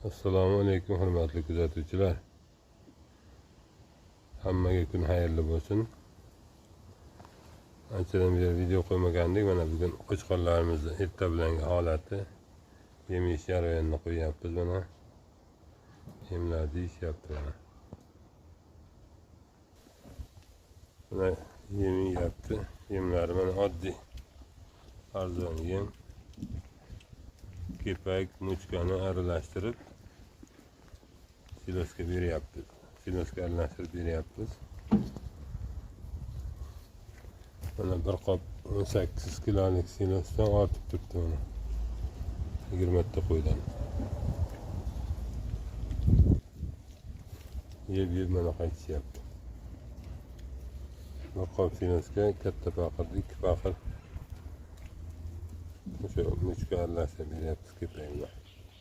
Assalomu alaykum hurmatli kuzatuvchilar. Hammaga kun xayrli bo'lsin. Anchadan beri video qo'ymagandik. Mana bugun qo'chqorlarimizni erta bilangi holati, yem yeyish jarayonini qo'yyapmiz mana. Yemlarni yeyishyapti mana. Mana yem yeyapti. Yemlari mana oddiy arzon yem. Kepak, muchkani aralashtirib silosga beryapmiz. Silosga aralashtirib beryapmiz. Mana bir qop 18 kilolik silosdan ortib turibdi mana. 20 ta qo'ydan. Yeb-yeb mana qaytishyapti. Bir qop silosga katta paqirda 2 paqir o'sha muchka aralashtirib beryapmiz kepakni.